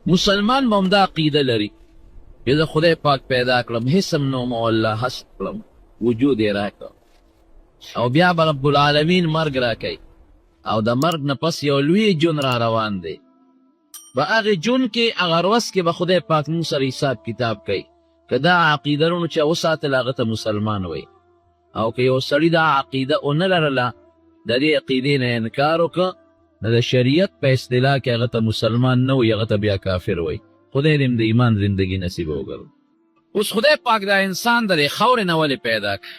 مسلمان به هم دا عقیده لري چې زه خدای پاک پیدا کړم، هیڅ هم نه وم او الله هست کړم، وجود یې راکړ او بیا به رب العالمین مرګ راکوي او د مرګ نه پس یو لوی ژوند را روان دی. په هغې ژوند کې، هغه ورځ کې به خدای پاک موږ سره حساب کتاب کوي. که دا عقیده وروڼو چا وساتله هغه ته مسلمان وایي او که یو سړي دا عقیده ونه لرله، د دې عقیدې نه انکار وکړ، نو د شریعت په اصطلاح کې هغه ته مسلمان نه وایي، هغه ته بیا کافر وایي. خدای دې هم د ایمان زندګي نصیب وګرځوي. اوس خدای پاک دا انسان د دې خاورې نه ولې پیدا کړ؟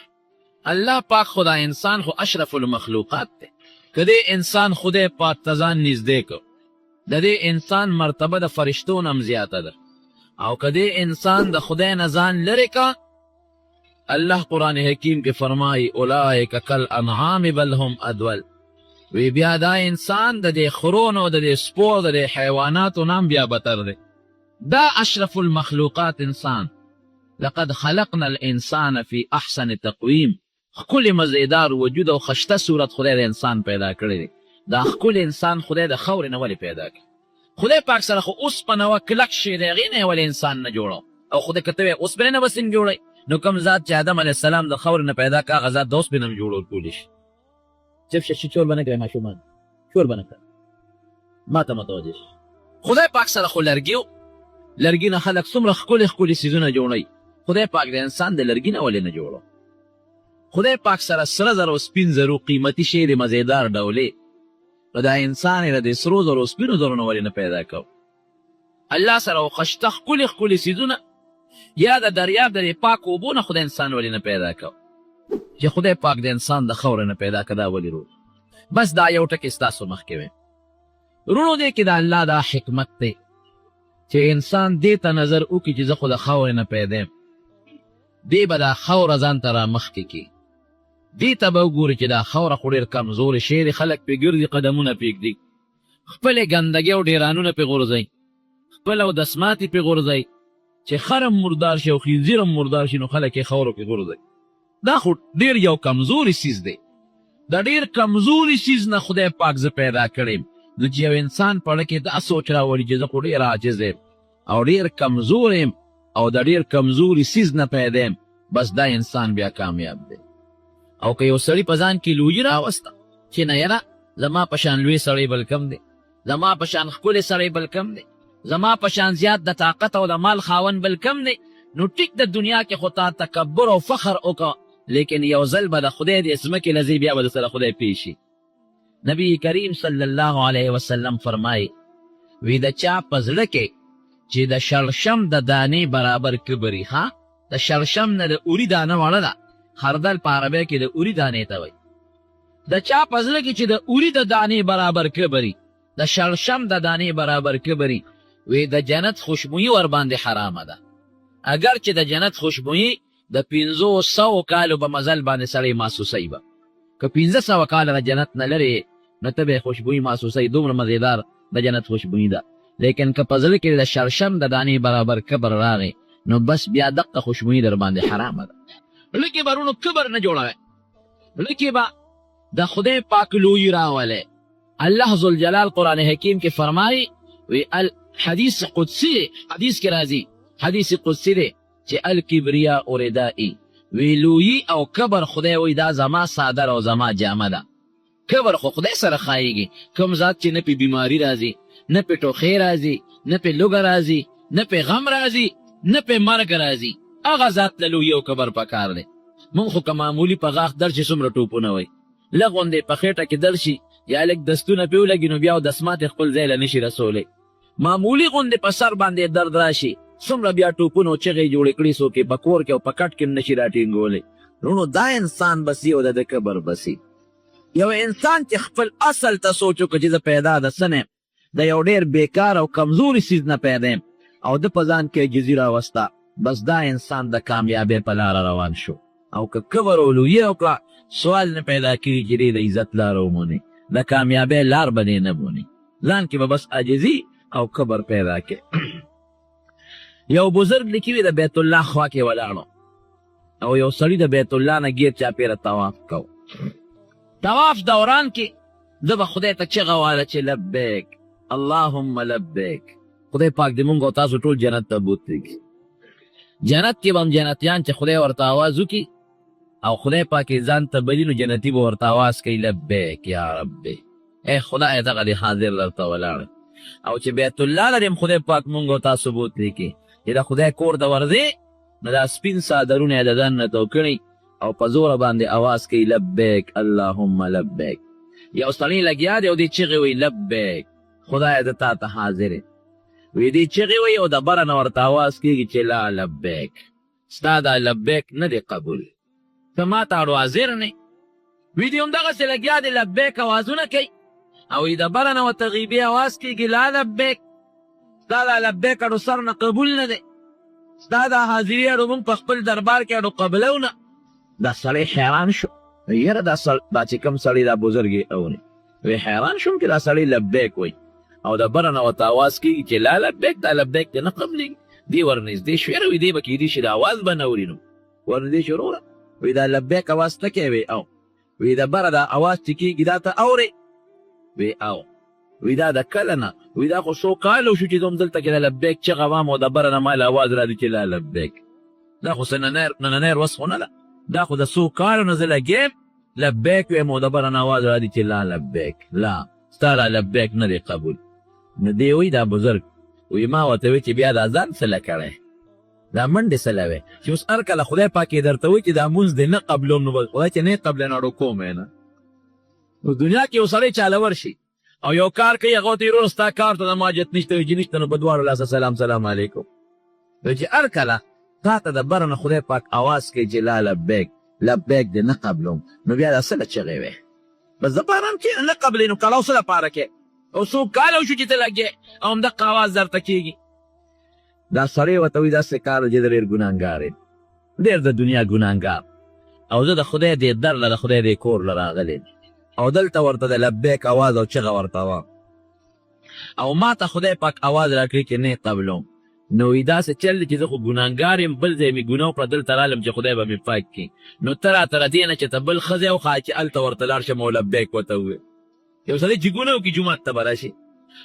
الله پاک خو دا انسان خو اشرف المخلوقات دی. که دې انسان خدای پاک ته ځان نږدې کړ، د دې انسان مرتبه د فرشتو نه هم زیاته ده او که دې انسان د خدای نه ځان لرې کړ، الله قرآن حکیم کې فرمایي اولئک کالانعام بل هم اضل. وی بیا دا انسان د دې خرونو، د دې سپو، د دې حیواناتو نه هم بیا بتر دی. دا اشرف المخلوقات انسان، لقد خلقنا الانسان فی احسن تقویم، ښکلی مزیدار وجود او خشته صورت خدای د انسان پیدا کړی دی. دا ښکلی انسان خدای د خاورې نه ولې پیدا کړ؟ خدای پاک سره خو اوسپنه وه، کلک شی دی، هغې نه یې ولې انسان نه جوړاو؟ او خدای که ته وایې اوسپنې نه به څنګه جوړوي؟ نو کوم ذات چې آدم علیه السلام د خاورې نه پیدا کړ، هغه ذات د اوسپنې هم جوړول کولی شي. چپ شه، شور به نه کوې ماشومان، شور به نه کوې، ما ته متوجه شه. خدای پاک سره خو لرګي و، لرګي نه خلک څومره ښکلي ښکلي څیزونه جوړوي، خدای پاک د انسان د لرګي نه ولې نه جوړو؟ خدای پاک سره سره زر او سپین زرو قیمتي شی دی، مزیدار ډولې، نو دا انسان یې د دې سرو زرو او سپینو زرو نه ولې نه پیدا کو؟ الله سره او خشته ښکلي ښکلي څیزونه یا د دریاب د دې پاکو اوبو نه خدای انسان ولې نه پیدا کو؟ چې خدای پاک د انسان د خاورې نه پیدا که دا ولې رو؟ بس دا یو ټکی ستاسو مخکې ویم وروڼو، دې کې د الله دا حکمت دی چې انسان دې ته نظر وکړي چې زه خو د خاورې نه پیدا یم، دې به دا خاوره ځان ته را مخکې کړي، دې ته به وګوري چې دا خاوره خو ډېر کمزورې شی دی، خلک پرې ګرځي، قدمونه پرې ږدي، خپلې ګندګۍ او ډېرانونه پرې غورځوي، خپل اودسماتي پرې غورځوي، چې خر هم مردار شي او خنزیر هم مردار شي نو خلک یې خاورو کې غورځوي. دا خو ډېر یو کمزوري څیز دی، د ډېر کمزوري څیز نه خدای پاک زه پیدا کړی یم، نو چې یو انسان په زړه کې دا سوچ راولي چې زه خو ډېر عاجز یم او ډېر کمزوری یم او د ډېر کمزوري څیز نه پیدا یم، بس دا انسان بیا کامیاب دی. او که یو سړي په ځان کې لویي راوسته چې نه یاره زما په شان لوی سړی بل کم دی، زما په شان ښکلی سړی بل کم دی، زما په شان زیات د طاقت او د مال خاوند بل کم دی، نو ټیک د دنیا کې خو تا تکبر او فخر وکړ، لیکن یو ځل به د خدای دې ځمکې له ځې بیا به درسره خدای پېښ شي. نبی کریم صلی الله علیه وسلم فرمایي وی د چا په زړه کې چې د شړشم د دانې برابر کبري، ها د شړشم نه د اوري دانه وړه ده، خردل په عربی کې د اوري دانې ته وایي، د چا په زړه کې چې د اوري د دانې برابر کبري، د شړشم د دانې برابر کبري، وی د جنت خوشبویي ورباندې حرامه ده، اګر چې د جنت خوشبویي د 500 کالو په مزل باندې سړی محسوسوي به، که 500 کاله د جنت نه لرې یې نو ته به یې خوشبویي محسوسوي، دومره مزیدار د جنت خوشبویي ده، لیکن که په زړه کې د شړشم د دانې برابر کبر راغی نو بس بیا دقه خوشبویي درباندې حرامه ده. زړه کې به وروڼو کبر نه جوړوی، زړه کې به د خدای پاک لویي راولی. الله ذوالجلال قرآن حکیم کې فرمایي وی حدیث قدسی، حدیث کې راځي، حدیث قدسی دی چې الکبریاء ردائی، وی لویي او کبر خدای وی دا زما څادر او زما جامه ده. کبر خو خدای سره ښایېږي، کوم ذات چې نه پې بیماري راځي، نه پې ټوخی راځي، نه پې لوږه راځي، نه پې غم راځي، نه پې مرګ راځي، هغه ذات له لویي او کبر پکار دی. مونږ خو که معمولي په غاښ درشي څومره ټوپونه وایي، لږ غوندې په خېټه کې درشي یا لږ دستونه پې ولګي نو بیا اودسماتې خپل ځای له نشي رسولی، معمولي غوندې په سر باندې درد راشي څومره بیا ټوپونه او چغې جوړې کړي، څوک یې په کور کې او په کټ کې هم نشي راټینګولی. وروڼو دا انسان به سي او د ده کبر به سي. یو انسان چې خپل اصل ته سوچ وکړي چې زه پیدا د څه نه یم، د یو ډېر بېکاره او کمزوري څیز نه پیدا یم، او ده په ځان کې عاجزي راوسته، بس دا انسان د کامیابۍ په لاره روان شو. او که کبر او لویي وکړه، سوال نه پیدا کېږي چې دی د عزت لاره وموني، د کامیابۍ لار به دی نه بوني. ځان کې به بس عاجزي او کبر پیدا کړي. یو بزرګ لیکي وي د بیت الله خوا کې ولاړو او یو سړي د بیت الله نه ګیر چاپېره طواف کو. طواف دوران کې ده به خدای ته چغه واله چې لبیک اللهم لبیک، خدای پاک دې مونږ او تاسو ټول جنت ته بوتلي. جنت کې به هم جنتیان چې خدای ورته आवाज وکړي او خدای پاک یې ځان ته بلي، نو جنتي به ورته आवाज کوي لبیک یا رب، ای خدای دغه دې حاضر درته ولاړ. او چې بیت الله لري هم خدای پاک مونږ او تاسو بوتلي کې چې د خدای کور ته ورځې، نو دا سپین څادرونه یې د ځان نه تو کړي او په زوره باندې اواز کوي لبیک اللهم لبیک. یو سړی لګیا دی او دې چیغې وایي لبیک خدای زه تا ته حاضر یم. وی دې چیغې وایي او د بره نه ورته اواز کېږي چې لا لبیک، ستا دا لبیک نه دی قبول، ته ما ته اړو حاضر نه. وی دې همدغسې لګیا دی لبیک اوازونه کوي او وی د بره نه ورته غیبې اواز کېږي لا لبیک، ستا دا لبیک اړو سر نه قبول نه دی، ستا دا حاضري اړو مونږ په خپل دربار کې اړو قبلو نه. دا سړی حیران شو، یاره دا دا چې کوم سړی دا بزرګ یې اوري. وی حیران شوم چې دا سړی لبیک وایي او د بره نه ورته اواز کېږي چې لا لبیک، دا لبیک دې نه قبلېږي. دی ورنږدې شو، یاره وی دی به کېدی شي دا اواز به نه اوري، نو ورنږدې شو، وروره وی دا لبیک اواز ته کوې؟ او وی د بره دا اواز چې کېږي دا ته اورې؟ وی او. وی دا د کله نه؟ وی دا خو څو کاله وشو چې زه هم دلته کې د لبیک چغه وام او د بره نه ما له اواز راځي چې لا لبیک. دا خو څه نننۍ ورځ خو نه ده، دا خو د څو کالو نه زه لګیم لبیک وایم او د بره نه اواز راځي چې لا لبیک، لا ستا دا لبیک نه دی قبول. نو دی وایي دا بزرګ وی ما ورته وی چې بیا دا ځان څه له کړی، دا منډې څه له وې چې اوس هر کله خدای پاک یې درته وایي چې دا مونځ دې نه قبلوم، نو بس خدای چې نه یې قبلوي نو اړو کوم یې نه. اوس دنیا کې یو سړی چاله ورشي او یو کار کوي، هغه ورته وروره ستا کار ته د ما حاجت نشته، وایي چې نشته، نو په دواړو لاسه سلام سلام علیکم. وایي چې هر کله تا ته د بره نه خدای پاک اواز کوي چې لا لبیک، لبیک دې نه قبلوم، نو بیا دا څه له چغې وې؟ بس د پاره هم چې نه قبلې نو کړاو څه لپاره کې؟ او څو کاله وشو چې ته لګې او همدقه اواز درته کېږي. دا سړی ورته وایي داسې کار دی چې زه ډېر ګناهګار یم، ډېر د دنیا ګناهګار، او زه د خدای دې در له د خدای دې کور له راغلی او دلته ورته د لبیک اواز او چغه ورته وه او ما ته خدای پاک اواز راکړي چې نه قبلوم. نو وایي داسې چل دی چې زه خو ګناهګار یم، بل ځای مې ګناه وکړه، دلته رالم چې خدای به مې پاک کړي، نو ته راته له دې نه چې ته بل ښه ځای وښایه چې هلته ورته لاړ شم او لبیک ورته ووایم. یو سړی چې ګناه وکړي جومات ته به راشي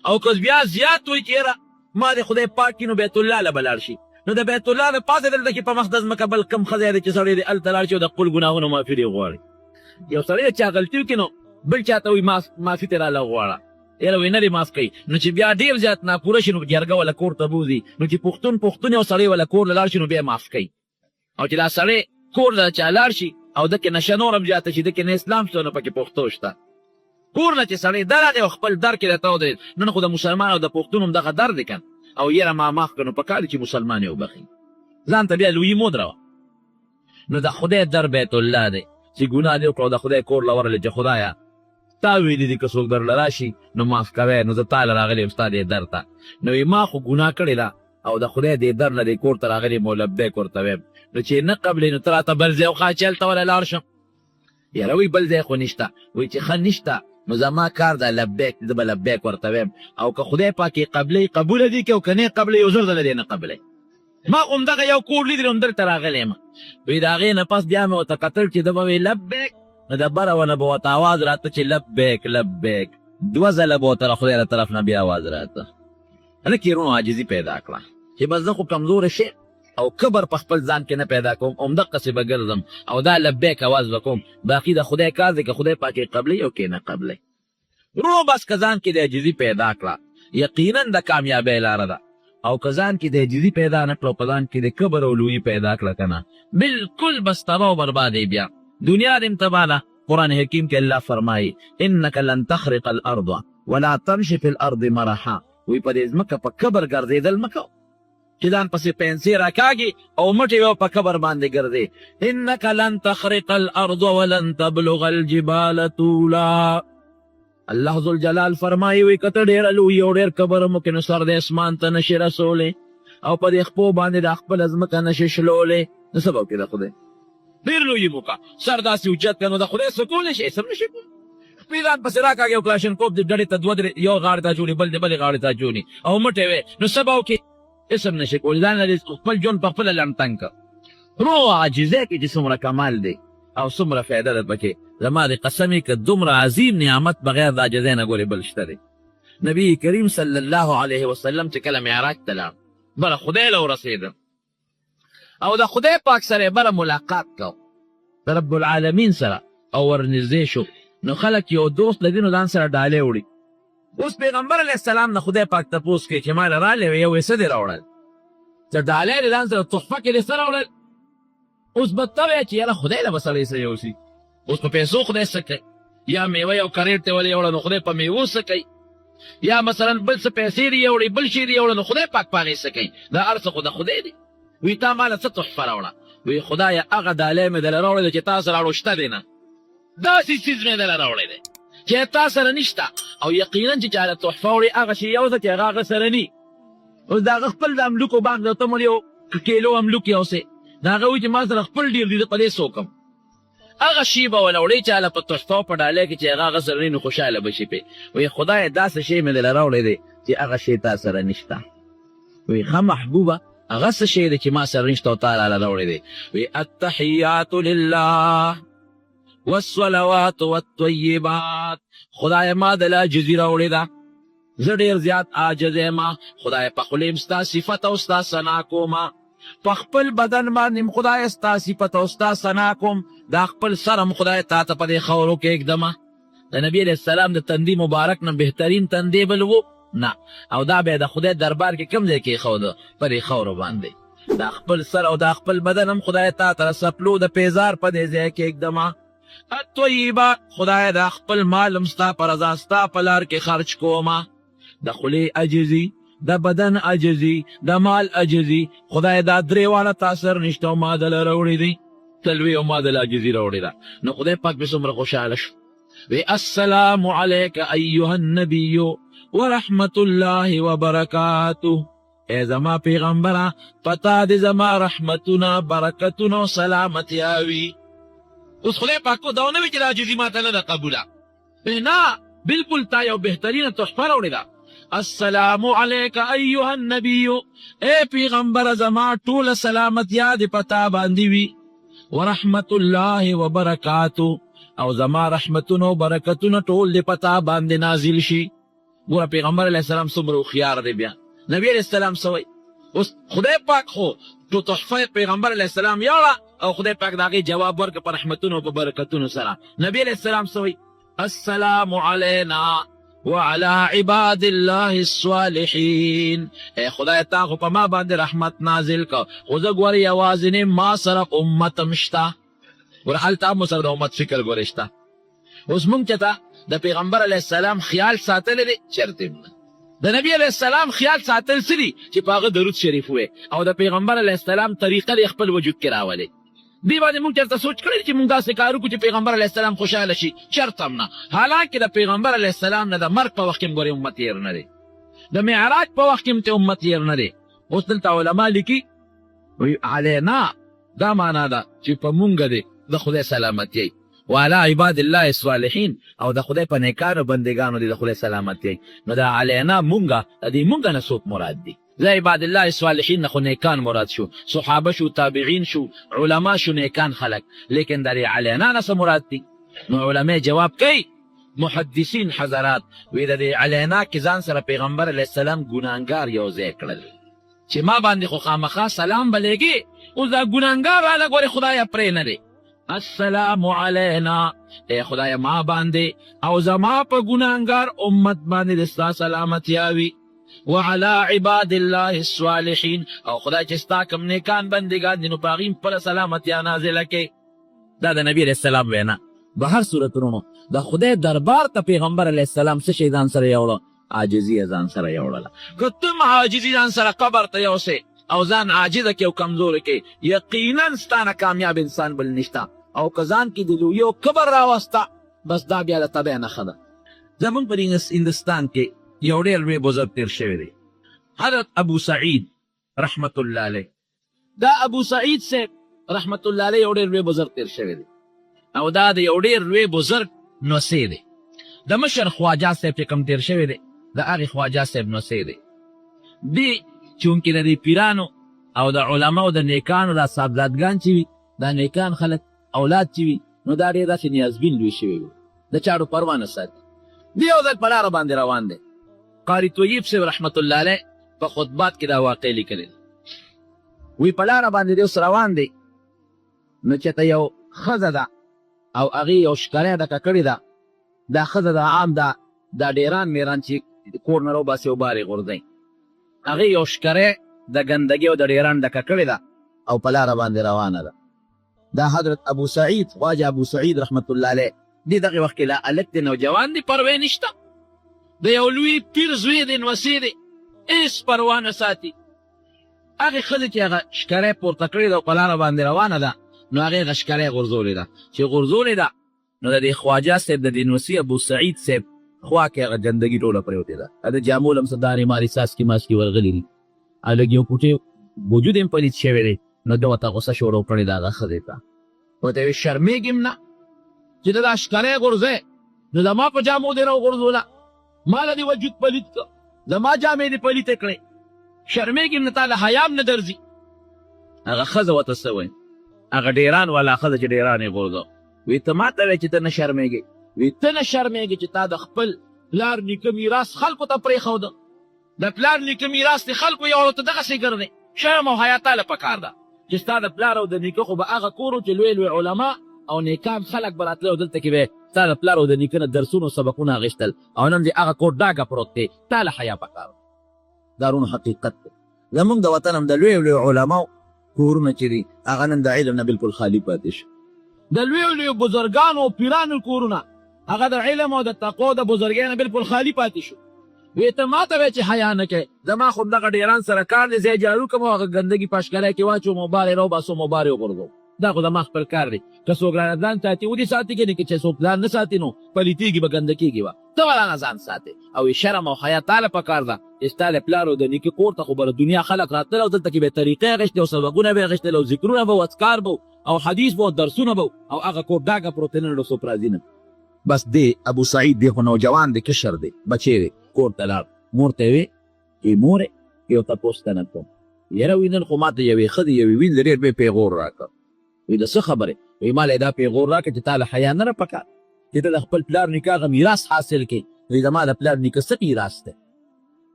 او که بیا زیات وایي چې یاره ما دې خدای پاک کړي نو بیت الله له به لاړ شي، نو د بیت الله د پاسه دلته کې په مخ د ځمکه بل کوم ښه ځای دی چې سړی دې هلته لاړ شي او د خپل ګناهونو معافي دې غواړي. یو سړی چې چا غلطي وکړي نو بل چا ته وایي معافي ترې راله وغواړه، یاره وایي نه دې معاف کوي، نو چې بیا ډېر زیات ناپوره شي نو جرګه وله کور ته بوځي، نو چې پښتون پښتون یو سړی وله کور له لاړ شي نو بیا معاف کوي، او چې دا سړی کور له چا لاړ شي او ده کې نشه نور هم زیاته شي، ده کې نه اسلام شته نه پکې پښتو شته. کور له چې سړی درغی او خپل در کې درته ودرېد، نن خو د مسلمان او د پښتون هم دغه در دی که او یره ما معاف کړه، نو پکار دي چې مسلمان یې وبخښي، ځان ته بیا لویي مه دروه. نو د خدای در بیت الله دی چې ګناه دې وکړه او د خدای کور له ورغلې چې خدایه تا ویلي دي که څوک درله راشي نو معاف کوی، نو زه تا له راغلی یم ستا دې در ته، نو وایي ما خو ګناه کړې ده او د خدای دې در له دې کور ته راغلی یم او لبیک ورته وایم، نو چې یې نه قبلوې نو ته راته بل ځای وښایه چې هلته وله لاړ شم. یاره وایي بل ځای خو نشته، وایي چې ښه نشته نو زما کار دا لبیک دی، زه به لبیک ورته وایم او که خدای پاک یې قبلوي قبوله دې کړي او که نه یې قبلوي یو زر ځله دې نه قبلوي. ما خو همدغه یو کور لیدلی همدلته راغلی یم. وایي د هغې نه پس بیا مې ورته کتل چې ده به ویل لبیک، نو د بره ونه به ورته اواز راته چې لبیک لبیک، دوه ځله به ورته د خدای له طرف نه بیا اواز راته. هلکه یې وروڼو عاجزي پیدا کړه چې بس زه خو کمزوری شی او کبر په خپل ځان کې نه پیدا کوم، همدقسې به ګرځم او دا لبیک اواز به کوم، باقي د خدای کار دی که خدای پاک یې قبلوي او که یې نه قبلوي. وروڼو بس که ځان کې د عاجزي پیدا کړه یقینا د کامیابۍ لاره ده، او که ځان کې د عاجزي پیدا نه کړه او په ځان کې د کبر او لویي پیدا کړه کنه بالکل بس تباه او برباد یې، بیا دنیا دې هم تباه ده. قرآن حکیم کې الله فرمایي انک لن تخرق الارض ولا تمشي فی الارض مرحا، وایي په دې ځمکه په کبر ګرځېدل مه کوه چې ځان پسې پنسې راکاږي او مټې به په کبر باندې ګرځې. انک لن تخرق الارض ولن تبلغ الجبال طولا، الله ذوالجلال فرمایي وایي که ته ډېره لوی او ډېر کبر هم وکړې نو سر د اسمان ته نشې رسولی او په دې خپو باندې دا خپله ځمکه نشې شلولی، نو څه به وکړې؟ د خدای ډېر لوی مو کا سر داسې اوچت کړه نو د خدای څه کولی شي؟ څه هم نشي کولی. خپې ځان پسې راکاږي او کلاشنکوف دې ډډې ته دوه درې یو غاړې ته اچولي بل دې بلې غاړې ته اچولي او مټې وې، نو څه به وکړې؟ هېڅ هم نشي کولی. ځان له دې خپل ژوند په خپله لنډ تنګ کړ. رو عاجزۍ کې چې څومره کمال دی او څومره فایده ده پکې، زما دې قسم که دومره عظیم نعمت بغیر د عاجزۍ نه ګورې بل شته دی. نبی کریم صلی الله علیه وسلم چې کله معراج ته لاړ، بله خدای له ورسېده او د خدای پاک سره بره ملاقات کو، د رب العالمین سره او ورنږدې شو. نو خلک یو دوست له دینو ځان سره ډالۍ وړي. اوس پیغمبر علیه السلام نه خدای پاک تپوس کوي چې ما له رالی وې، یو یې څه دې راوړل؟ څه ډالۍ دې ځان سره تحفه کې دې څه راوړل؟ اوس به ته وایې چې یاره خدای له به سړی څه یوسي، اوس په پیسو خدای څه کوي؟ یا میوه یو کریټ ته ولې یوړه نو خدای په میوو څه کوي؟ یا مثلا بل څه پیسې دې یوړې، بل شی دې یوړه نو خدای پاک په هغې څه کوي؟ دا هر څه خو د خدای دي. وی تا ماله څه تحفه راوړه؟ وی خدایه هغه ډالۍ مې دله راوړې ده چې تا سره راوړو شته دی نه، داسې څیز مې دله راوړی دی چې تا سره نشته. او یقینا چې چاله تحفه وړي هغه شی یو څه چې هغه هغه سره نی. اوس د هغه خپل د املوکو باغ دی، ته مړ یو کیلو املوک یوسې، د هغه وایي چې ما سره خپل ډېر دي، زه په دې څه وکړم؟ هغه شی به وله وړې چاله په تحفه او په ډالۍ کې چې هغه هغه سره نی، نو خوشحاله به شي پې. وایي خدایه داسې شی مې دله راوړی دی چې هغه شی تا سره نشته. وایي ښه محبوبه هغه څه شی دی چې ما سره نشته او تا راله راوړی دی؟ وایي التحیات لله والصلوات والطیبات. خدای ما د لا عاجزي راوړې ده، زه ډېر زیات عاجز یم. خدای په خولې هم ستا صفت او ستا ثنا کوم، په خپل بدن باندې هم خدای ستا صفت او ستا ثنا کوم، دا خپل سر هم خدای تا ته په دې خاورو کې ږدم. د نبی علیه السلام د تندي مبارک نه بهترین تندی بل وو نه، او دا به د خدای دربار کې کوم ځای کېښوده؟ په دې خاورو باندې. دا خپل سر او دا خپل بدن هم خدای تا ته د څپلو د پیزار په دې ځای کې ږدم. الطیبه خدای دا خپل مال هم ستا په رضا ستا په لار کې خرج کوم. د خولې عاجزي، د بدن عاجزي، د مال عاجزي، خدای دا درې واړه تا سره نشته او ما دله راوړي دي. تلوي او ما دله عاجزي راوړې ده. نو خدای پاک پې څومره خوشحاله شو. وی السلام علیک ایها النبی ورحمت الله وبرکاته. ای زما پیغمبره پتا دې زما رحمتونه، برکتونه او سلامتیا وي. اوس خدای پاک کو دا نه وي چې دا عاجزي ماته نه ده قبوله، نه، بالکل تا یو بهترینه تحفه راوړې ده. السلام علیک ایها النبی، ای پیغمبر زما ټوله سلامتیا دې په تا باندې وي، ورحمت الله وبرکاته، او زما رحمتونه او برکتونه ټول دې په تا باندې نازل شي. ګوره پیغمبر علیه السلام څومره هوښیار دی. بیا نبی علیه السلام څه وایي؟ اوس خدای پاک خو تو تحفه پیغمبر علیه السلام یاړه او خدای پاک د هغې جواب ورکړ په رحمتونو او په برکتونو سره. نبی علیه السلام څه وایي؟ السلام علینا وعلى عباد الله الصالحین. ای خدای تا خو په ما باندې رحمت نازل کړ، خو زه ګورې یوازې ما سره امت هم شته. ګوره هلته هم سره د امت فکر ګورې شته. اوس مونږ چې ته د پیغمبر علیه السلام خیال ساتلی دی چېرته هم نه. د نبی علیه السلام خیال ساتل څه دي؟ چې په هغه درود شریف ووایې او د پیغمبر علیه السلام طریقه دې خپل وجود کې راولې. دې باندې مونږ چېرته سوچ کړی چې مونږ داسې کار وکړو چې پیغمبر علیه السلام خوشحاله شي؟ چېرته هم نه. حالانکه د پیغمبر علیه السلام نه د مرګ په وخت کې هم ګورې امت هېر نه دی، د معراج په وخت کې هم ته امت هېر نه دی. اوس دلته علما لیکي وایي علینا دا معنا ده چې په مونږ دې د خدای سلامتي وعلى عباد الله الصالحین، او د خدای په نیکانو بندګانو دې د خدای سلامتي. نو دا علینا مونږه، د دې مونږه نه څوک مراد دي؟ له عباد الله الصالحین نه خو نیکان مراد شو، صحابه شو، تابعین شو، علما شو، نیکان خلک. لیکن د دې علینا نه څه مراد دي؟ نو علما جواب کوي محدثین حضرات وی د دې علینا کې ځان سره پیغمبر علیه السلام ګناهګار یو ځای کړل چې ما باندې خو خامخا سلام بلېږي، اوس دا ګناهګار راله ګورې خدایه پرې نه دی. السلام علینا، ای خدای ما باندې او زما په ګناهګار امت باندې د ستا سلامتیا وي، وعلى عباد الله الصالحین، او خدای چې ستا کوم نیکان بندګان دي نو په هغوی خپله سلامتیا نازله کړې. دا د نبی علیه السلام وینا. به هر صورت وروڼو د خدای دربار ته پیغمبر علیه السلام څه شی ځان سره یوړه؟ عاجزي یې ځان سره یوړله. که ته هم عاجزي ځان سره قبر ته یوسې او ځان عاجزه کړې او کمزوری کړې، یقینا ستا نه کامیاب انسان بل نشته. او که ځان کې د لویي او کبر راوسته، بس دا بیا د تبعه نښه ده. زمونږ په هندوستان کې یو ډېر لوی بزرګ تېر شوی دی، حضرت ابو سعید رحمت الله علیه. دا ابو سعید صاحب رحمت الله علیه یو ډېر لوی بزرګ تېر شوی دی او دا د یو ډېر لوی بزرګ نوسی دی. د مشر خواجه صاحب چې کوم تېر شوی دی، د هغې خواجه صاحب نوسی دی. دی چونکې د دې پیرانو او د علماو د نیکانو دا صاحبزادګان چې وي، دا نیکان خلک اولاد چې وي، نو دا ډېر داسې نیازبین لوی شوی وي، د چاړو پروا نه ساتي. دی یو ځل په لاره باندې روان دی. قاری طیب صاحب رحمت الله علیه په خطبات کې دا واقع لیکلی. وی په لاره باندې دی اوس روان دی، نو چې ته یو ښځه ده او هغې یو ښکلی ډکه کړې ده. دا ښځه د عام دا دا ډیران میران چې کور نه راوباسي او بار یې غورځوي، هغې یو ښکری د ګندګۍ او د ډیران ډکه کړې ده او په لاره باندې روانه ده. دا حضرت ابو سعید، خواجه ابو سعید رحمت الله علیه دې دغه وخت کې لا هلک دی، نوجوان دی، پروا یې نشته، د یو لوی پیر زوی دی، نوسې دی، هېڅ پروا نه ساتي. هغې ښځې چې هغه ښکری پورته کړې ده او په لاره باندې روانه ده، نو هغې هغه ښکری غورځولې ده. چې غورځولې ده نو د دې خواجه صاحب د دې نوسي ابو سعید صاحب خوا کې هغه ګندګي ټوله پرېوتې ده. د جامو له هم څه دارې مارې څاڅکي ماڅکي ورغلي دي او لږ یو کوټې وجود یې هم پلیت شوی دی. نو ده ورته غوسه شروع کړې ده هغه ښځې ته، ورته وایي شرمېږې هم نه چې ته دا ښکری غورځوې، نو زما په جامو دې راوغورځوله، ما له دې وجود پلیت کړ، زما جامې دې پلیتې کړې، شرمېږې هم نه، تا له حیا هم نه درځي. هغه ښځه ورته څه وایي، هغه ډېران والا ښځه چې ډېران یې غورځوه، وی ته ماته وایې چې ته نه شرمېږې، وی ته نه شرمېږې چې تا د خپل پلار نیکه میراث خلکو ته پرېښوده، د پلار نیکه میراث دې خلکو یوړو، ته دغسې ګرځې، شرم او حیا تا له پکار ده چې ستا د پلار او د نیکه خو به هغه کور و چې لوی لوی علما او نیکان خلک به راتلل او دلته کې به ستا د پلار او د نیکه نه درسونه او سبقونه اخیستل او نن دې هغه کور ډاګه پروت دی، تا له حیا پکار ده. دا روڼ حقیقت دی. زموږ د وطن هم د لویو لویو علماو کورونه چې دي هغه نن د علم نه بالکل خالي پاتې شو. د لویو لویو بزرګانو او پیرانو کورونه هغه د علم او د تقوا او د بزرګۍ نه بالکل خالي پاتې شو. وی ته ماته وایې چې حیا نه کوې، زما خو همدغه ډیران سره کار دی، زه یې جارو کوم او هغه ګندګي په اشکرای کې واچوم او بار یې راوباسم او بار یې وغورځوم، دا خو زما خپل کار دی، که څوک رانه ځان ساتي ودې ساتي، کنې که چې څوک ځان نه ساتي نو پلیتیږي به، ګنده کیږي به، ته به رانه ځان ساتې. او شرم او حیا تاله پکار ده چې ستا د پلار او د نیکه کور ته خو به د دنیا خلک راتلل او دلته کې به طریقې اخیستې او سبقونه به اخیستل او ذکرونه به او اذکار به او حدیث به او درسونه به او هغه کور ډاګه پروت دی، نن له څوک راځي نه. بس دی ابو سعید دی خو نوجوان دی، کشر دی، بچی دی، کور ته لاړ، مور ته یې وې ای مورې یو تپوس ته نه کوم، یره وی نن خو ماته یوې ښځې یوې وینځې ډېر لوی پیغور راکړ. وی د څه خبرې؟ وی ما له دا پیغور راکړ چې تا له حیا نه ده پکار چې ته د خپل پلار نیکه هغه میراث حاصل کړې. وی زما د پلار نیکه څه میراث دی؟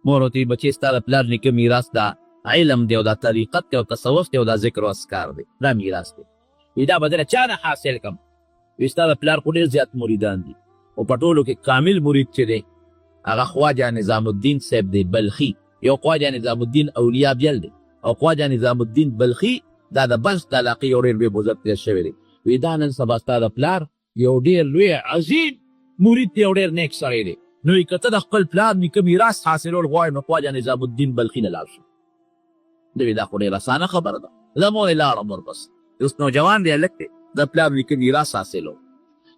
مور ورته وی بچې ستا د پلار نیکه میراث دا علم دی او دا طریقت دی او تصوف دی او دا ذکر او اذکار دی، دا میراث دی. وی دا به زه له چا نه حاصل کړم؟ وی ستا د پلار خو ډېر زیات مریدان دي خو په ټولو کې کامل مرید چې دی هغه خواجه نظام الدین صاحب دی بلخي. یو خواجه نظام الدین اولیا بیل دی او خواجه نظام الدین بلخي دا د بلخ د علاقې یو ډېر لوی بزرګ تېر شوی دی. وی دا نن سبا ستا د پلار یو ډېر لوی عظیم مرید دی او ډېر نیک سړی دی، نو که ته د خپل پلار نیکه میراث حاصلول غواړې نو خواجه نظام الدین بلخي له لاړ شه. دوی دا خو ډېره اسانه خبره ده، زه مور یې لاړم ورپسې، اوس نوجوان دی هلک دی، د پلار نیکه میراث حاصلو.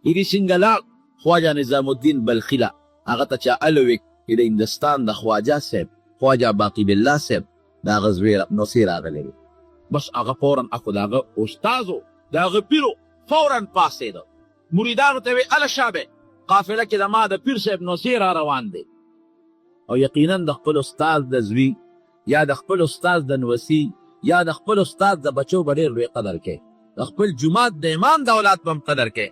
ایدي څنګه لاړ خواجه نظام الدین بلخي له، هغه ته چا الویک چې د هندستان د خواجه صاحب خواجه باقي بالله صاحب د هغه زوی نوسې راغلی دی. بس هغه فورا اخو د هغه استاد و، د هغه پیر و، فورا پاڅېده، مریدانو ته وی اله شابه قافله کې د ما د پیر صاحب نوسې را روان دی. او یقینا د خپل استاد د زوی یا د خپل استاد د نوسی یا د خپل استاد د بچو به ډېر لوی قدر کوي، د خپل جومات د امام د اولاد به هم قدر کوي.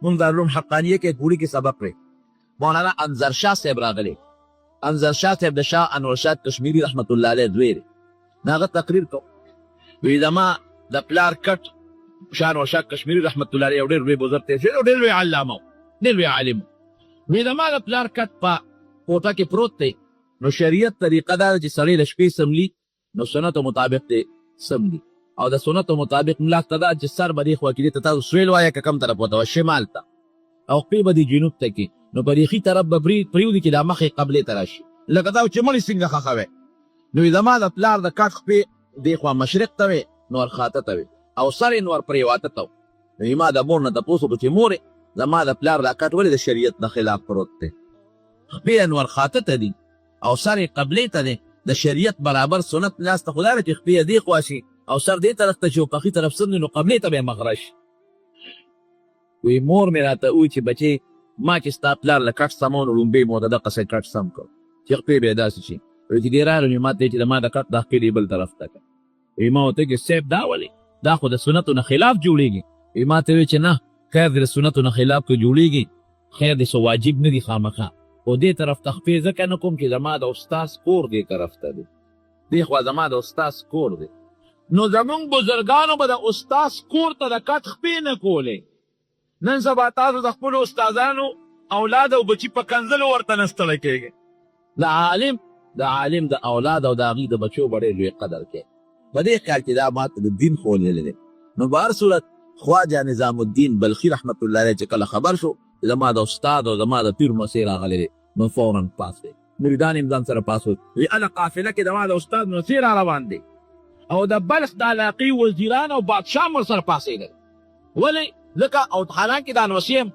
مونږ دارالعلوم حقانیه کې ګوړي کې سبق وی، مولانا انظر شاه صاحب راغلی، انظر شاه صاحب د شاه انور شاه کشمیری رحمت الله علیه زوی دی، د هغه تقریر کو، وی زما د پلار کټ شاه انور شاه کشمیری رحمت الله علیه یو ډېر لوی بزرګ تېر شوی، ډېر لوی علامه و، ډېر لوی عالم و. وی زما د پلار کټ په کوټه کې پروت دی، نو شریعت طریقه دا ده چې سړی د شپې څملي نو سنتو مطابق دې څملي، او د سنتو مطابق ملا ته دا چې سر به دې خوا کې دې ته تاسو سویل وایه که کوم طرف ورته وایه، شمال ته، او خپې به دې جنوب ته کې، نو په دې ښي طرف به پرېوځي چې دا مخ یې قبلې ته راشي، لکه دا چې مړی څنګه ښخوی. نو زما د پلار د کټ خپې دې خوا مشرق ته وې، نور خاته ته وې، او سر یې نور پرېواته ته و. نو ما د مور نه تپوس وکړو چې مورې زما د پلار دا کټ ولې د شریعت نه خلاف پروت دی، خپې یې نور خاته ته دي او سر یې قبلې ته دی، د شریعت برابر سنت لاس ته خو دا دی چې خپې یې دې خوا شي او سر دې طرف ته شي او په ښي طرف سم دی نو قبلې ته به یې مخ راشي. وی مور مې راته وویل چې بچې ما چې ستا پلار له کټ سمو نو ړومبی مې ورته دقسې کټ سم کړ چې خپې به یې داسې شي. وی چې دی راغی نو ماته یې چې زما د کټ دا خپې دې بل طرف ته کړه. وی ما ورته وویل صاحب دا ولې، دا خو د سنتو نه خلاف جوړېږي. وی ما ته وویل چې نه خیر دې د سنتو نه خلاف که جوړېږي خیر دې څه واجب نه دي خامخا، خو دې طرف ته خپې ځکه نه کوم چې زما د استاد کور دې طرف ته دی، دې خوا زما د استاد کور دی. نو زمونږ بزرګانو به د استاد کور ته د کټ خپې نه کولې. نن سبا تاسو د خپلو استادانو اولاد او بچي په کنځلو ورته نه ستړی کېږئ. د عالم د عالم د اولاد او د هغوی د بچو به ډېر لوی قدر کوې، په دې خیال چې دا ماته د دین ښوونلی دی. نو په هر صورت خواجه نظام الدین بلخي رحمة الله علیه چې کله خبر شو چې زما د استاد او زما د پیر لمسی راغلی دی، نو فوراً پاڅېد، مریدان یې هم ځان سره پاڅول، وی هله قافله کې زما د استاد لمسی را روان دی او د بلخ د علاقې وزیران او بادشاه هم ورسره پاڅېدل. ولې؟ ځکه او حالانکه دا نوسی هم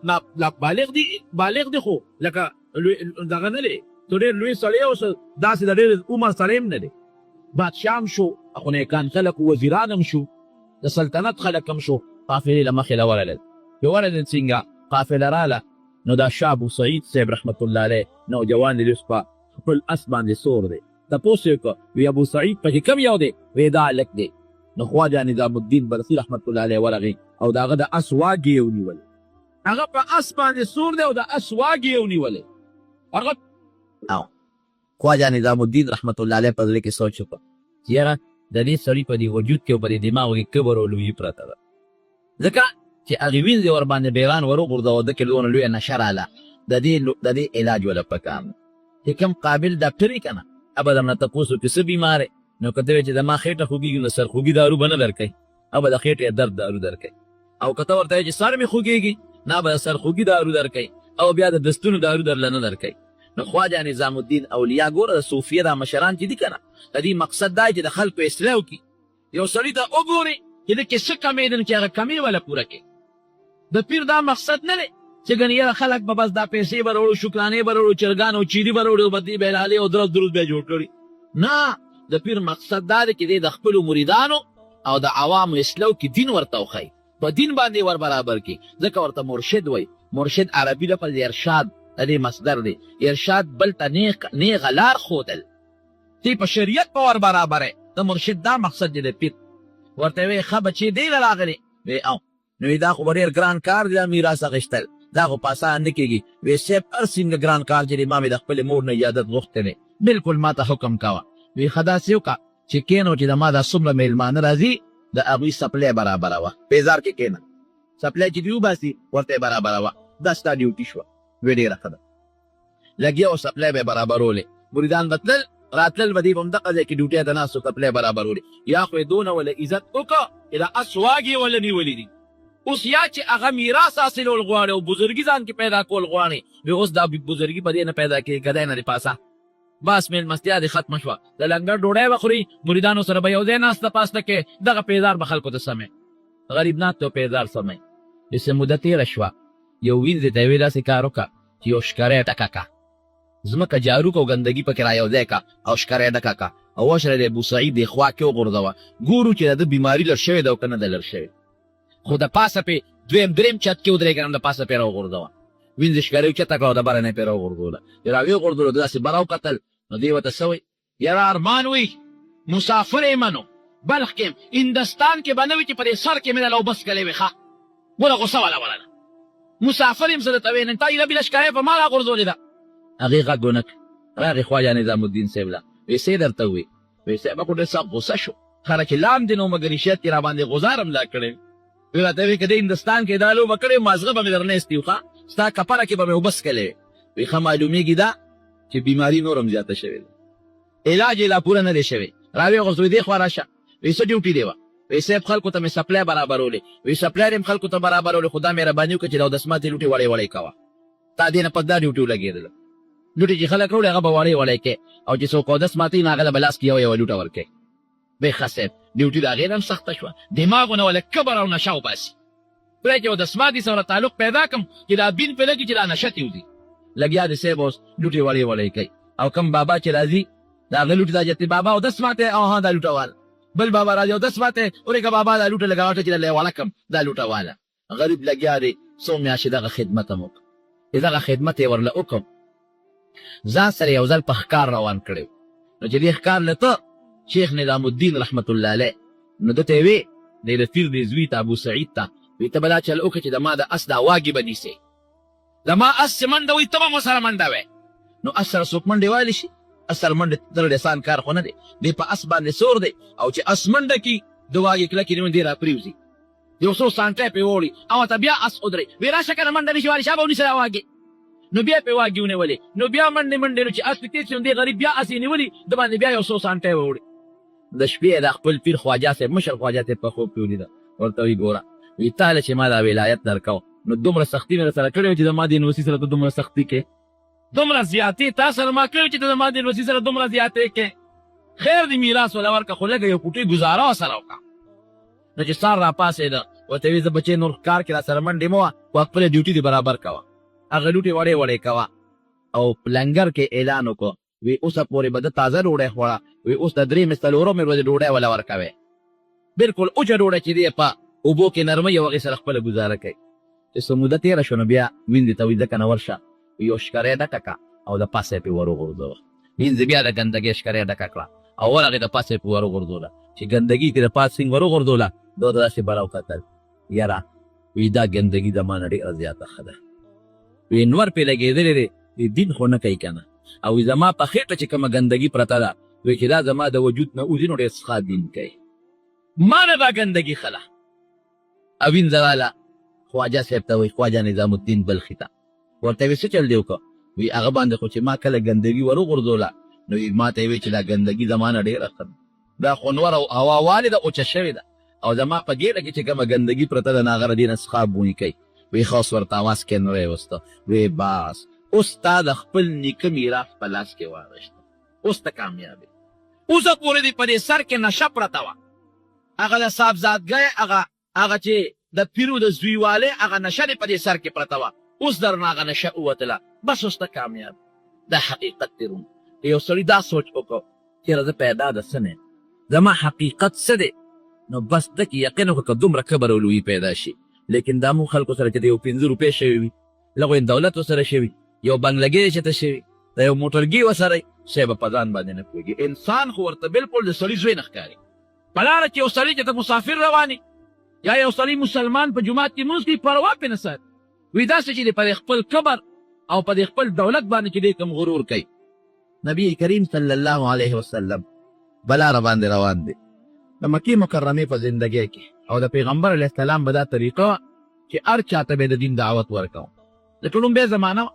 لا بالغ دی، بالغ دی خو لکه لوی دغه نه دی، ته ډېر لوی سړی او داسې د ډېر عمر سړی هم نه دی. بادشاه هم شو، خو نیکان خلک وزیران هم شو، د سلطنت خلک هم شو، قافلې له مخې له ورغلل. چې ورغلل څنګه قافله راله، نو دا شاه ابو سعید صاحب رحمت الله علیه نوجوان دی، اوس په خپل اس باندې سور دی. تپوس یې وکړ، وی ابو سعید پکې کوم یو دی؟ وی دا هلک دی. نو خواجه نظام الدین بلخي رحمت الله علیه ورغی او د هغه د اس واګې یې ونیولې. هغه په اس باندې سور دی او د اس واګې یې ونیولې. هغه او خواجه نظام الدین رحمت الله علیه په زړه کې سوچ وکړ چې یاره د دې سړي په دې وجود کې او په دې دماغو کې کبر او لویي پرته ده، ځکه چې هغې وینځې ورباندې بیران وروغورځاوه، ده کې دونه لویه نشه راله، د دې د دې علاج وله پکار دی چې کوم قابل ډاکټر وي که نه، هغه به درنه تپوس وکړي څه بیمار یې، نو که ته وایې چې زما خېټه خوږېږي نو سرخوږي دارو به نه درکوي، هغه به د خېټې درد دارو درکوي، او که ته ورته وایې چې سر مې خوږېږي، نه به د سرخوږي دارو درکوي او بیا د دستونو دارو درله نه درکوي. نو خواجه نظام الدین اولیا ګوره د صوفیه دا مشران چې دي که نه، د دې مقصد دا دی چې د خلکو اصلاح وکړي، یو سړي ته وګوري چې ده کې څه کمې دي نو چې هغه کمې وله پوره کړي. د پیر دا مقصد نه دی چې ګنې یاره خلک به بس دا پیسې به راوړو، شکرانې به راوړو، چرګان او چیري به راوړي او بس دې به لالې او درز دروز به جوړ کړي. نه، د پیر مقصد دا دی چې دی د خپلو مریدانو او د عوامو اصلاح وکړي، دین ورته وښایي، په دین باندې ور برابر کړي، ځکه ورته مرشد وایي. مرشد عربي لفظ ارشاد د دې مصدر دی، ارشاد بل ته نیغه لار ښودل، تی په شریعت په ور برابر د مرشد دا مقصد دی. د پیر ورته وی ښه بچې دی له راغلی وی او نو وی دا خو به ډیر ګران کار دی دا میراث اخیستل دا خو په اسانه نه کیږي. وی صاحب هر څنګه ګران کار چې دی ما مې د خپلې مور نه اجازت غوښتی دی، بلکل ما ته حکم کوه. وی ښه داسې وکړه چې کینو چې د ما دا څومره میلمانه راځي د هغوی سپلی برابروه، پیزار کې کینه سپلی چې دی وباسي ورته یې برابروه، دا ستا ډیوټي شوه. وی ډیره ښه ده. لګیا او سپلای به برابرولې، مریدان به تلل راتلل به، دی به همدغه ځای کې ډیوټۍ ته ناست و، سپلای برابرولې. یا خو یې دونه وله عزت وکړ چې د اس واګې یې وله نیولې دي. اوس یا چې هغه میراث حاصلول غواړي او بزرګي ځان کې پیدا کول غواړي، وی اوس دا بزرګي په دې نه پیدا کېږي، ګدای نه دې پاسه بس مېلمستیا دې ختمه شوه، د لنګر ډوډۍ به خوري، مریدانو سره به یو ځای ناسته پاسته کې، دغه پیزار به خلکو ته سمې غریب ناست او پیزار سمې. چې څه موده تېره شوه، یو وینځې ته یې وی داسې کار وکړه چې یو شکری ډکه کا، ځمکه جارو که او ګندګي پکې را یو ځای کا او شکری ډکه کا او وشره د ابوسعید دې خوا کې وغورځوه، ګورو چې د ده بیماري لر شوې ده او که نه ده لر شوې. خو د پاسه پې دویم دریم چت کې ودرېږه نو د پاسه پې راوغورځوه. وینځې شکری اوچته کړه او د بره نه یې پرې راوغورځوله. چې راویې غورځولو ده داسې بره وکتل نو دې ورته څه وایي؟ یاره ارمان وي مسافر یم نو بلخ کې یم هندستان کې به نه وي چې په دې سر کې مې دله اوبه څکلې وي. ښه ګوره غوسه وله ورله مسافر یم زه درته ویل نن تا ایله بیله شکایه په ما راغورځولې ده. هغې غږ ونه کړ. راغی خواجه نظام الدین صاحب له وی څه درته ووی؟ وی صاحب خو ډېر سخت غوسه شو خره چې لاندې نو مګر شیت کې راباندې غوزار هم لا کړی وی راته وی که دې هندستان کې دا لوبه کړې مازغه به مې درنه ایستي وو ښه ستا کپره کې به مې اوبه څکلې وې. وی ښه معلومیږي دا چې بیماری نور هم زیاته شوې ده، علاج یې لا پوره نه دی شوی. راویې غوښت، وی دې خوا راشه، وی څه ډیوټي دې وه؟ وی صاحب خلکو ته مې سپلای برابرولې. وی سپلای دې هم خلکو ته برابرولې، خو دا مهرباني وکړه چې د اودس ماتې لوټې وړې وړې کوه، تا دې نه پس دا ډیوټي ولګېدله. لوټې چې خلک راوړي هغه به وړې وړې کوې او چې څوک اودس ماتوي نو هغه له به لاس کې یوه یوه لوټه ورکوې. وی ښه صاحب ډیوټي د هغې نه هم سخته شوه، دماغو نه ولې کبر او نشه وباسي. خدای چې د سمادي سره تعلق پیدا کم چې دا بین په لګي چې دا نشه تیوزي. لګیا دی صاحب اوس لوټې وړې وړې کوي او کم بابا چې راځي دا هغه لوټې دا جتې بابا او دس ماته او ها دا لوټه واله، بل بابا راځي او دس ماته ورېږه بابا دا لوټه لږه غټه چې له وړه کم دا لوټه واله. غریب لګیا دی څو میاشتې دغه خدمت هم وکړ، چې دغه خدمت یې ورله وکړ ځان سره یو ځل په ښکار روان کړی نو چې دې ښکار له ته شیخ نظام الدین رحمت الله علیه نو ده ته یې وی دی د پیر دی زوی ته ابو سعید ته وی ته به دا چل وکړه چې د ما د اس دا واګې به نیسې، د ما اس چې منډه وي ته به هم ورسره منډه وې. نو اس سره څوک منډې والی شي؟ اس سره منډې تړل اسان کار خو نه دی. دی په اس باندې سور دی او چې اس منډه کړي، د واګې کلکې نیول دی راپرېوځي، یو څو سانټې پې ووړي او ته بیا اس ودرې، وی راشه کنه منډه نشي والی، شابه ونیسه دا واګې. نو بیا پې واګې ونیولې، نو بیا منډې منډې، نو چې اس پې تېز شي نو دی غریب بیا اس یې نیولي، د باندې بیا یو څو سانټې ووړي. د شپې یې دا خپل پیر خواجه صاحب، مشر خواجه صاحب په خوب کې ولیده، ورته وایي ګوره، وی تا له چې ما دا ولایت درکاو نو دومره سختي مې درسره کړې وه چې زما دې نوسي سره ته دومره سختي کې، دومره زیاتې تا سره ما کړې چې ته زما دې نوسي سره دومره زیاتې کې، خیر دې میراث ولا ورکه خو لږه یو کوټې ګزاره ورسره وکړه. نو چې سار راپاڅېده ورته ویې زه بچې نور کار کې راسره منډې مه وه، خو خپله ډیوټي دې برابر کوه، هغه لوټې وړې وړې کوه. او په لنګر کې اعلان وکړو، وی اوسه پورې به ده تازه ډوډۍ خوړه، وی اوس د درېیمې څلورمې ورځې ډوډۍ وله ورکوی، بلکل اوچه ډوډۍ چې دی په اوبو کې نرموي او هغې سره خپله ګوزاره کوي. چې څه موده تېره شوه نو بیا وینځې ته وایي ځه کنه ورشه یو شکری ډکه که او د پاسه یې پرې وروغورځوه. وینځې بیا د ګندګۍ شکری ډکه کړه او ورغې د پاسه یې پرې وروغورځوله. چې ګندګي ترې د پاس سینګ وروغورځوله، ده ورته داسې بره وکتل، یاره وی دا ګندګي زما نه ډېره زیاته ښه ده، وی نور پرې لګېدلی دی، وی دین خو نه کوي که نه، او وی زما په خېټه چې کومه ګندګي پرته ده، وی چې دا زما د وجود نه وځي نو ډېر ښه دین کوي، ما نه دا ګندګي ښه ده. او وینځه راله خواجه صاحب ته وایي، خواجه نظام الدین بلخي ته ورته وی څه چل دی وکړه؟ وی هغه باندې خو چې ما کله ګندګي وروغورځوله نو وی ما ته یې وی چې دا ګندګي زما نه ډېره ښه ده، دا خو نور او هوا والې ده، اوچه شوې ده، او زما په ګېډه کې چې کومه ګندګي پرته ده نو هغه له دې نه څخاب بوی کوي. وی ښه اوس ورته اواز کې نوی وسته، وی باس اوس تا د خپل نیکه میراث په لاس کې واغشته، اوس ته کامیاب یې. اوسه پورې دې په دې سر کې نشه پرته وه، هغه د صاحبزادګۍ هغه هغه چې د پیرو د زویوالۍ هغه نشه دې په دې سر کې پرته وه، اوس درنه هغه نشه ووتله، بس اوس ته کامیاب. دا حقیقت دی روڼ. که یو سړي دا سوچ وکړ چې یاره زه پیدا د څه نه یم، زما حقیقت څه دی، نو بس ده کې یقین وکړه که دومره کبر او لویي پیدا شي. لیکن دا موږ خلکو سره چې د یو پنځه روپۍ شوی وي، لغو یې دولت ورسره شوي، یو بنګلګی چې ته شوي، د یو موټرګي ورسره وي، سړی به په ځان باندې نه پوهېږي. انسان خو ورته بلکل د سړي زوی نه ښکاري. په لاره کې یو سړی چې ته مسافر روان یې یا یو سړی مسلمان په جومات کې لمونځ کوي، پروا پرې نه ساتي. وي داسې چې دی په خپل کبر او په خپل دولت باندې چې دی کوم غرور کوي. نبی کریم صلی الله علیه وسلم په لاره باندې روان دی د مکې مکرمې په زندګۍ کې، او د پیغمبر علیه السلام به دا طریقه وه چې هر چا ته به د دین دعوت ورکاو. د ټولومبۍ زمانه وه،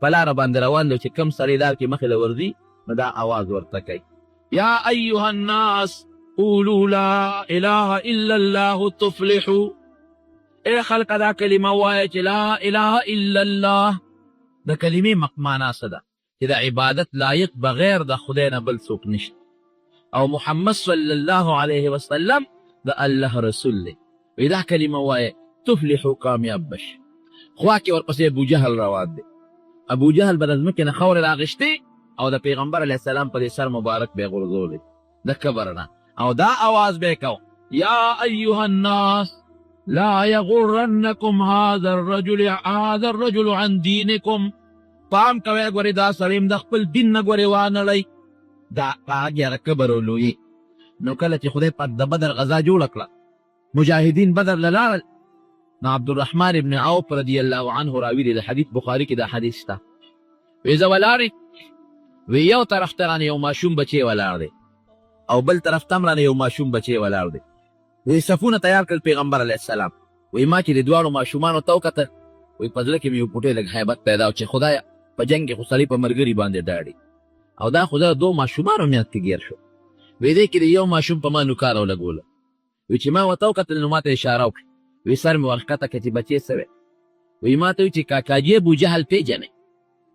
په لاره باندې روان دی چې کوم سړی لار کې مخې له ورځي نو دا اواز ورته کوي، یا ایها الناس قولوا لا اله الا الله تفلحوا. اے خلق دا کلمه وایه چې لا اله الا الله. د کلمې معنا څه ده؟ چې د عبادت لایق بغیر د خدای نه بل څوک نشته، او محمد صلی الله علیه وسلم د الله رسول دی. وی دا کلمه وایه تفلحو، کامیاب بش. خوا کې ورپسې ابو جهل روان دی. ابو جهل به د ځمکې نه خاورې راغشتې او د پیغمبر علیه السلام په دې سر مبارک به یې غورځولې د کبر نه، او دا اواز به یې کاوه، یا ایها الناس لا یغرنکم هذا الرجل هذا الرجل عن دینکم. پام کوئ ګورې دا سړی هم د خپل دین نه ګورې وانړئ. دا په هغه هغه کبر او لویي. نو کله چې خدای پاک د بدر غزا جوړه کړه، مجاهدین بدر له لاړل، نو عبدالرحمن ابن عوف رضی الله عنه راوی دی، د حدیث بخاری کې دا حدیث شته. وی زه ولاړ، وی یو طرف ته رانه یو ماشوم بچی ولاړ دی او بل طرف ته هم رانه یو ماشوم بچی ولاړ دی. وی صفونه تیار کړل پیغمبر علیه السلام. وی ما چې د دواړو ماشومانو ته وکتل، وی په زړه کې مې یو پوټی لږ هیبت پیدا و چې خدایه په جنګ کې خو سړی په مرګري باندې ډاډي، او دا خو زه د دوو ماشومانو میانځ کې ګیر شو. وی دې کې د یو ماشوم په ما نوکاره ولګوله. وی چې ما ورته وکتل نو ماته اشاره وکړه. وی سر مې ورښکته کړ چې بچې څه وی؟ وی ماته وی چې کاکاجي ابو جهل پېژنې؟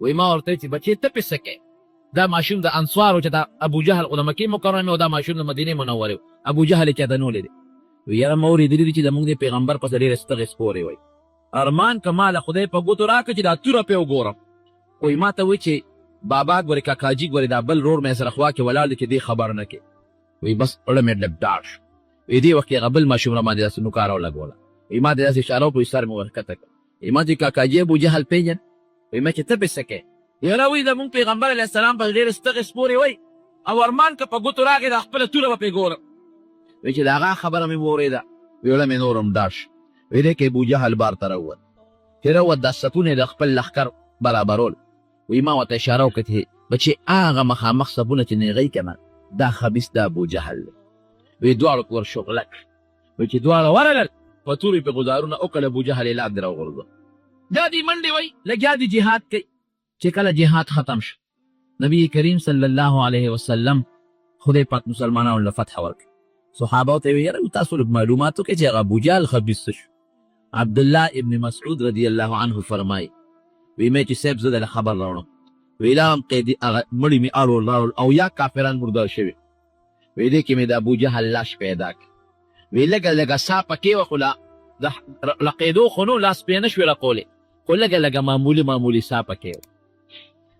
وی ما ورته وی چې بچې ته پې څه کوې؟ دا ماشوم د انصارو چې دا ابو جهل خو د مکې مکرمې او دا ماشوم د مدینې منورې و، ابو جهل یې چاته نه ولیدی. وی یاره ما اورېدلي دي چې زموږ د پیغمبر پسې ډېرې ستغې سپورې وایي، ارمان که ما له خدای په ګوتو راکړ چې دا توره پې وګورم. وی ماته وی چې بابا ګورې کاکاجي ګورې دا بل رور مې سره خوا کې ولاړ دی چې دې خبر نه کې. وی بس زړه مې لږ ډاډ شو. وی دې وخت کې هغه بل ماشوم راباندې داسې نوکاره ولګوله. وی ما ته داسې اشاره وکړه، وی سر مې ورښکته کړ. وی ما چې کاکاجي ابو جهل پېژنې؟ وی ما چې ته پې څه کوې؟ یاره وی زمونږ پیغمبر علیه السلام په ډېرې ستغې سپورې وایي او ارمان که په ګوتو راغی دا خپله توره به پرې ګورم. وی چې د هغه خبره مې واورېده، وی زړه مې نور هم ډاډ شو. وی دې کې ابو جهل بار ته راووت. چې راووت دا صفونه یې د خپل لښکر برابرول. وی ما ورته اشاره وکړه چې بچې هغه مخامخ صفونه چې نیغی که نه، دا خبیث د ابو جهل دی. وی دواړو کې ور شغله کړ. وی چې دواړه ورغلل، په تورو یې پرې ګوزارونه وکړل، ابو جهل یې لاندې راوغورځاوه. دا دي منډې وهي، لګیا دي جهاد کوي. چې کله جهاد ختم شو، نبی کریم صلی الله علیه وسلم خدای پاک مسلمانانو له فتح ورکړه. صحابه ته یې ویل، یاره تاسو لږ معلومات وکړئ چې هغه ابو جهل خبیث څه شو. عبدالله ابن مسعود رضی الله عنه فرمایي، وی مې چې صاحب زه دله خبر راوړم، وی لارم قیدي هغه مړي مې اړول راوړل او یا کافران مردار شوي. وی دې کې مې د ابو جهل لاش پیدا کړ. وی لږه لږه سا پکې وه، خو لا د رقېدو خو نو لاس پرې نه شوې رقولی، خو لږه لږه معمولي معمولي سا پکې وه.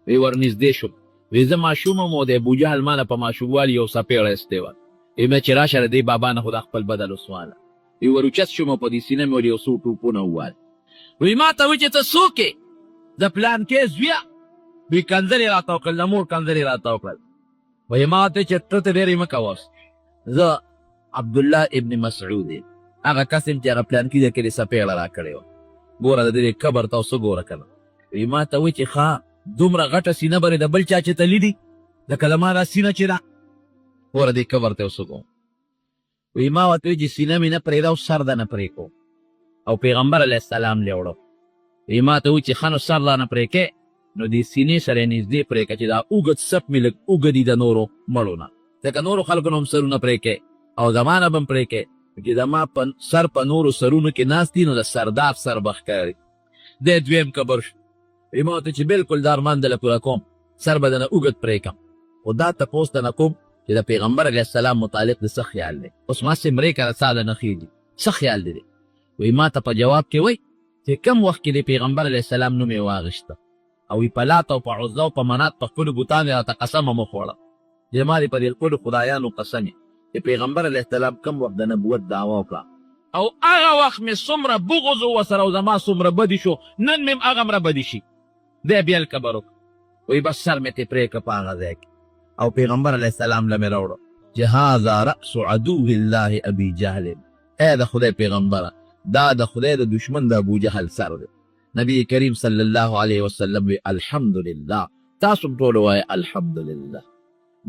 وی ورنږدې شوم، وی زه ماشوم وم او د ابو جهل مانه په ماشوموالي یو څپېړه ایستې وه. وی مې چې راشه د دې بابا نه خو دا خپل بدل وسواله. وی وروچت شوم او په دې سینه مې ور یو څو ټوپونه ووهل. وی ما ته وی چې ته څوک یې؟ د پلانکې زویه. وی کنځلې راته وکړل، د مور کنځلې راته وکړل. وی ما ته چې ته ته ډېرې مه کوه اوس، زه عبدالله ابن مسعود یم، هغه کس یم چې هغه پلانکي ځای کې دې څپېړه راکړې وه. ګوره د دې قبر ته اوس وګوره که نه. وی ما ته وی چې ښه دومره غټه سینه به دې د بل چا چې ته لیدي لکه زما دا سینه چې ده، ګوره دې قبر ته اوس وګوره. وی ما ورته وی چې سینه مې نه پرېږده او سر د نه پرې کوم او پیغمبر علیه السلام لې وړو. وی ما ته وی چې ښه نو سر رانه پرې کې، نو دې سینې سره یې نږدې پرې که چې دا اوږد سپ مې لږ اوږد دي د نورو مړو نه، ځکه نورو خلکو نه هم سرونه پرې کې او زما نه به هم پرې کې، چې زما په سر په نورو سرونو کې ناست دي نو د سردار سر به ښکاري. دی دویم قبر شو. وی ما ورته چې بلکل دا ارمان دله پوره کوم، سر به درنه اوږد پرې کړم، خو دا تپوس درنه کوم چې د پیغمبر علیه السلام متعلق دې څه خیال دی؟ اوس ما هسې مرې که ساه درنه خېږي، څه خیال دې دی؟ وی ما ته په جواب کې وایي چې کوم وخت کې د پیغمبر علیه السلام نوم یې واخیسته او وی په لات او په عزی او په منات په خپلو بتانو یې راته قسم هم وخوړه چې زما دې په دې خپلو خدایانو قسم وي چې پیغمبر علیه السلام کوم وخت د نبوت دعوه وکړه او هغه وخت مې څومره بغض و ورسره او زما څومره بدي شو، نن مې هم هغمره بدي شي. دی بیا کبر وکړ، وایي بس سر مې ترې پرې کړ په هغه ځای کې او پیغمبر علیه السلام له مې راوړو چې هذا رأس عدو الله ابي جهل، ای د خدای پیغمبره دا د خدای د دشمن د ابو جهل سر دی. نبی کریم صلی الله علیه وسلم وی الحمدلله، تاسو هم ټول وایئ الحمدلله،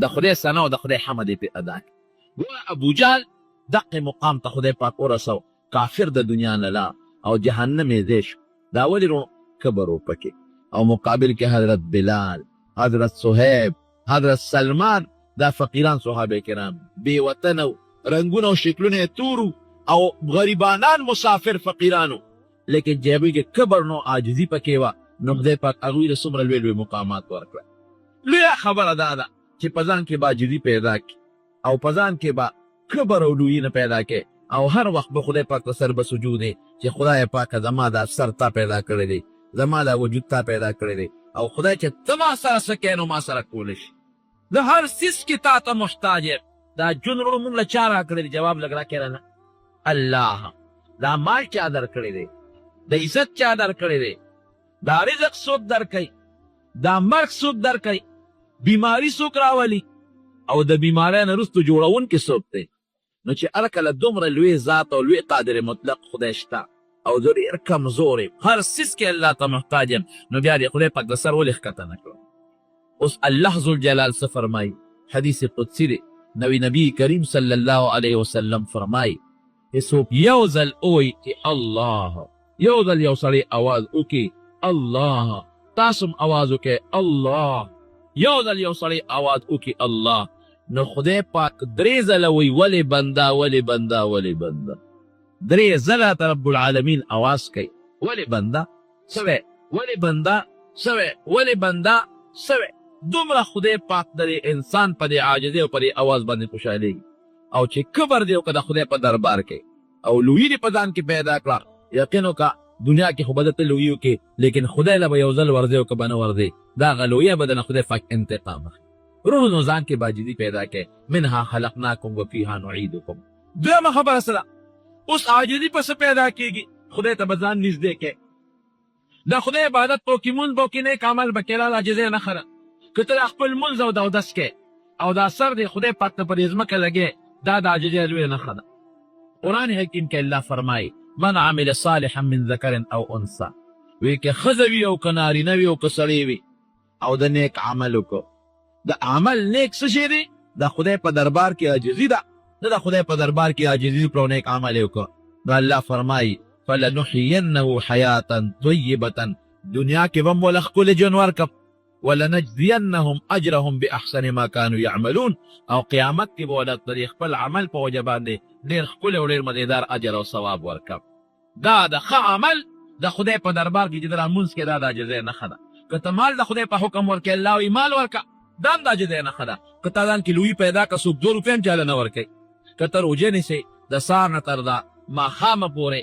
د خدای ثنا او د خدای حمد یې پرې ادا کړ. ګوره ابو جهل دقې مقام ته خدای پاک ورسو، کافر د دنیا نه لاړ او جهنم یې ځای شو. دا ولې وروڼو؟ کبر و پکې. او مقابل کې حضرت بلال، حضرت صهیب، حضرت سلمان دا فقیران صحابه کرام بې وطنه وو، رنګونه او شکلونه یې تور وو او غریبانان مسافر فقیران وو، لیکن چې هغوی کې کبر نه و، عاجزي پکې وه، نو خدای پاک هغوی له څومره لوی لوی مقامات ورکړل. لویه خبره دا ده چې په ځان کې به عاجزي پیدا کړي او په ځان کې به کبر او لویي نه پیدا کړي او هر وخت به خدای پاک ته سر به سجود وي چې خدای پاکه زما دا سر تا پیدا کړی دی، زما دا وجود تا پیدا کړی دی او خدای چې ته ما سره څه کوې نو ما سره کولی شي. زه هر څیز کې تا ته محتاج یم. دا ژوند وروڼو مونږ له چا راکړی دی؟ جواب لږ راکړئ رانه. الله. دا مال چا درکړی دی؟ د عزت چا درکړی دی؟ دا رزق څوک درکوي؟ دا مرګ څوک درکوي؟ بیماری څوک راولي؟ او د بیماری نه وروسته جوړونکی څوک دی؟ نو چې هر کله دومره لوی ذات او لوی قادر مطلق خدای شته او زه ډېر کمزور یم، هر څیز کې الله ته محتاج یم، نو بیا دې خدای پاک د سر ولې ښکته نه کړم؟ اوس الله ذوالجلال څه فرمایي؟ حدیث قدسي دی، نوی نبی کریم صلی الله علیه وسلم فرمایي چې څوک یو ځل ووایي چې الله، یو ځل یو سړی اواز وکړي الله، تاسو هم اواز وکړئ الله، یو ځل یو سړی اواز وکړي الله، نو خدای پاک درې ځله وایي ولې بنده، ولې بنده، ولې بنده. درې ځله ته رب العالمین اواز کوي ولې بنده سوی، ولې بنده سوی، ولې بنده سوی. دومره خدای پاک د دې انسان په دې عاجزۍ او په دې اواز باندې خوشحالېږي. او چې کبر دې وکړ د خدای په دربار کې او لویي دې په ځان کې پیدا کړه، یقین وکړه دنیا کې خو به ته لویي وکړې، لیکن خدای له به یو ځل ورځې او که به نه ورځې، دا هغه لویه به درنه خدای پاک انتقام اخلي. وروڼو نو ځان کې به عاجزي پیدا کړئ، منها خلقناکم وفیها نعیدکم. دویمه خبره څه ده؟ اوس عاجزي په څه پیدا کېږي؟ خدای ته به ځان نږدې کړئ، د خدای عبادت به وکړي، لمونځ به وکړي، نیک عمل به کوي، دا د عاجزۍ نښه ده. که ته دا خپل لمونځ او د اودس کوې او دا سر دې خدای پاک ته په دې ځمکه لګې، دا د عاجزۍ لویه نښه ده. قرآن حکیم کې الله فرمایي، من عمل صالحا من ذکر او انثی، وي که ښځه وي او که نارینه وي او که سړی وي، او د نیک عمل وکړو. د عمل نیک څه شی دی؟ د خدای په دربار کې عاجزي ده. ده د خدای په دربار کې عاجزي وکړه او نیک عمل یې وکړ. نو الله فرمایي، فلنحینه حیاتا طیبة، دنیا کې به هم وله ښکلی ژوند ورکړم، ولنجزینهم اجرهم باحسن ما کانوا یعملون، او قیامت کې به وله د دې خپل عمل په وجه باندې ډېر ښکلی او ډېر مزیدار اجر او ثواب ورکړم. دا د ښه عمل د خدای په دربار کې چې ته لمونځ کې دا د عاجزۍ نښه ده. که ته مال د خدای په حکم ورکړې، الله وایي مال ورکړه، دا هم د عاجزۍ نښه ده. که تا ځان کې لویي پیدا کړه، څوک دوه روپۍ هم چاله نه ورکوي. که ته روژه نیسې د سهار نه تر د ماښامه پورې.